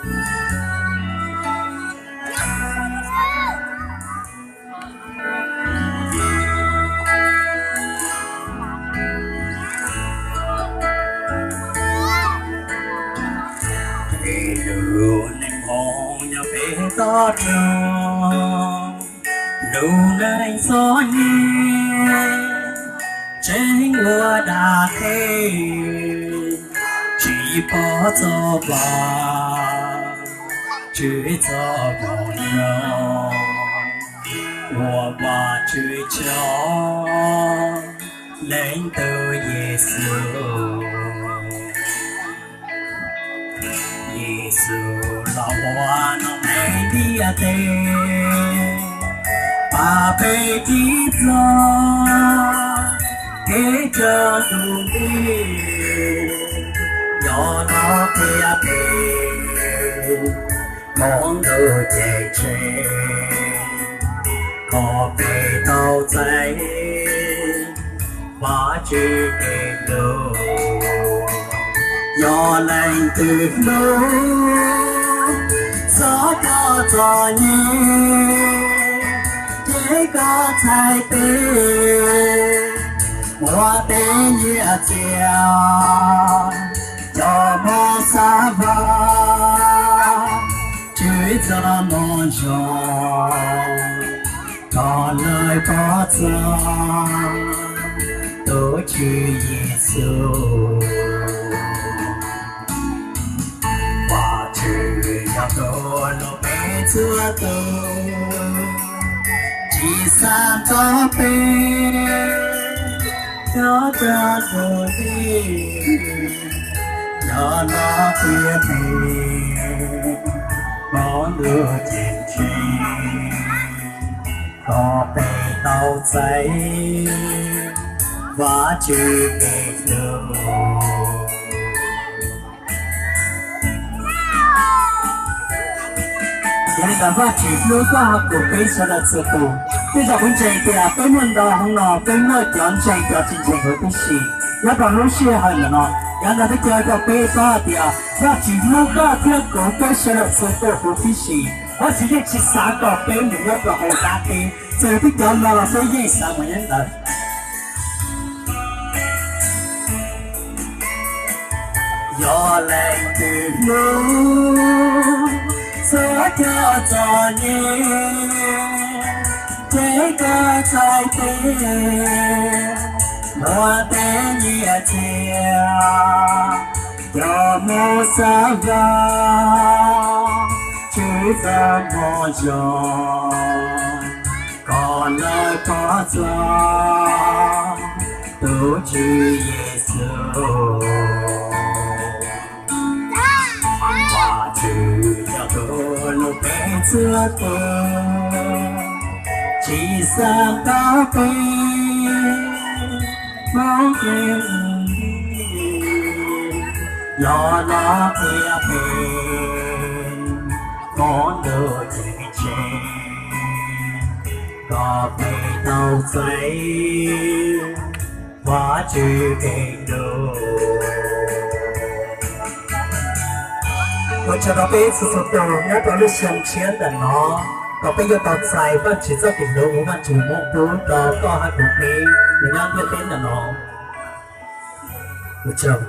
Peb lub neej hmoov nyob peb toj roob, lub neej txom nyem tseem ua dab qhe, tsis pom txoj vaj, tsis txoj moo zoo, ua Vajtswv tsaug, leej twg Yexus. Yexus los ua noj me ntiaj teb, pab peb tib txoj kev raug ntuj nti, yog los qhia peb hmoov ntuj ceeb tsheej, kom peb tau txais Vajtswv kev hlub. Yog leej twg hlub txhob coj txom nyem, ces koj txhais tes ua tej nyiaj txiag, coj mus xav Vajtswv txoj moo zoo, kom lawv pom txog tus Tswv Yexus. Vajtswv yog tus hlub peb txhua tus, tsis xav tso peb nyob rau tus ntij, yog los qhia peb hmoov ntuj ceeb tsheej, kom peb tau txais Vajtswv kev hlub. Yog li ntawd Vajtswv hlub koj hauv kuv peb sawv daws txhua tus. Tej zaum kuv ntseeg tias peb muaj ntau hnub no peb muaj cov ntseeg cov tsis ntseeg huv tib si nyob rau lub sij hawm ntawm no. Yog li ntawd peb cia kom peb paub hais tias Vajtswv hlub koj thiab kuv peb sawv daws txhua tus huv tib si. Vajtswv yeej tsis xav kom peb mus nyob rau hauv dab teb, txawm peb cov no los peb yeej xav mus nyob ntawd. Yog leej twg hlub txhob coj txom nyem, ces koj txhais tes ua tej nyiaj txiag, coj mus xav Vajtswv txoj moo zoo, kom lawv pom txog tus Tswv Yexus. Vajtswv yog tus hlub peb txhua tus, tsis xav tso peb hmoov ntuj, yog los qhia peb hmoov ntuj ceeb tsheej, kom peb tau txais Vajtswv kev hlub. Ua tsaug rau peb txhua txhua tus nyob rau lub xyoo tshiab ntawm no, kom peb yuav tau txais Vajtswv txoj kev hlub uas Vajtswv muab pub rau koj hauv kuv peb nyob ntiaj teb ntawm no. Ua tsaug.